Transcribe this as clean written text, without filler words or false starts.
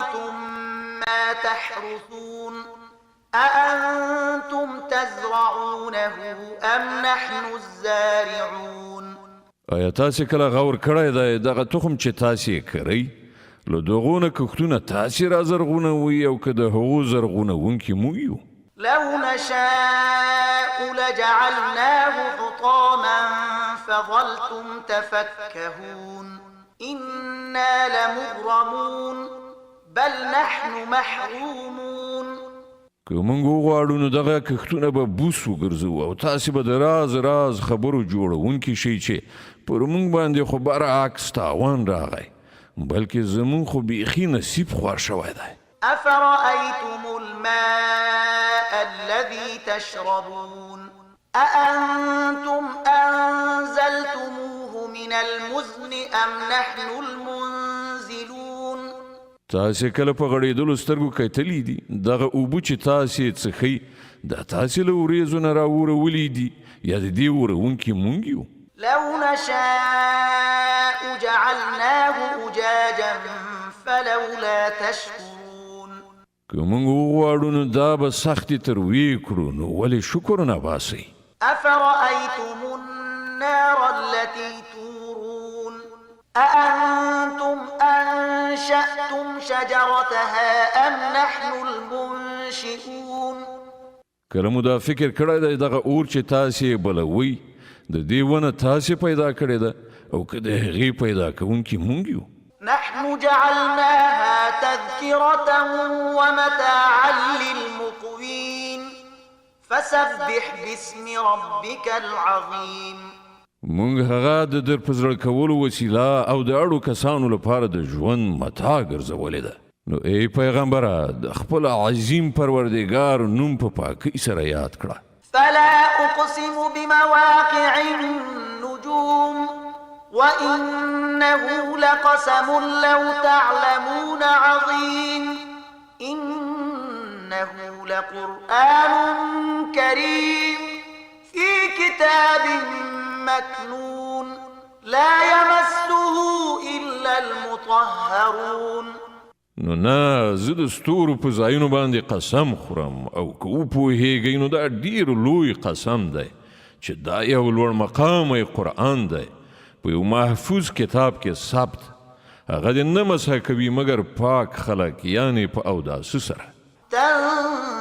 ما تحرثون أأنتم تزرعونه أم نحن الزارعون؟ آیا تاسې کله غور کړی دی دغه تخم چې تاسې یې کرئ، له دغو نه کښتونه تاسې را زرغونوئ او که د هغو زرغونوونکي موږ یو؟ لو نشاء لجعلناه حطاما فظلتم تفکهون انا لمغرمون بل نحن محرومون. که موږ وغواړو نو دغه کښتونه به بوس وګرځوو او تاسې به د راز راز خبرو جوړوونکي شئ چې پر موږ باندې خو برعکس تاوان راغی، بلکې زموږ خو بیخي نصیب خوار شوی دی. افرأیتم الماء الذی تشربون أأنتم أنزلتموه من المزن أم نحن المنزلون؟ تاسې کله په غړېدلو سترګو کتلي دي دغه اوبه چې تاسې یې څښئ، دا تاسې له ورېځو نه راورولي دي یا د دې ورونکي مونږ یو؟ لو نشاء جعلناه أجاجا فلولا تشکرون. که مونږ وغواړو نو دا به سختې تروې کړو، نو ولې شکر نه باسئ؟ افرأیتم النار التي تورون أأنتم أنشأتم شجرتها أم نحن المنشئون؟ کله مو دا فکر کړی دی دغه اور چې تاسې یې بلوئ، د دې ونه تاسې پیدا کړې ده او که د هغې پیدا کوونکي مونږ یو؟ نحن جعلناها تذکرة ومتاعا للمقوین فسبح باسم ربک العظیم. مونږ هغه د در په زړه کولو وسیله او د اړو کسانو لپاره د ژوند متاع ګرځولې ده. نو ای پیغمبره! د خپل عظیم پروردګار نوم په پاکۍ سره یاد کړه. فلا اقسم بمواقع النجوم وانه لقسم لو تعلمون عظیم انه لقرآن کریم فی کتاب مکنون لا يمسه الا المطهرون. نو نه، زه د ستورو په ځایونو باندې قسم خورم او که وپوهېږئ نو دا ډېر لوی قسم دی چې دا یو لوړ مقامی قرآن دی، په یو محفوظ کتاب کې ثبت، هغه دې نه مسح کوي مګر پاک خلک، یعنې په اوداسه سره. تنزيل.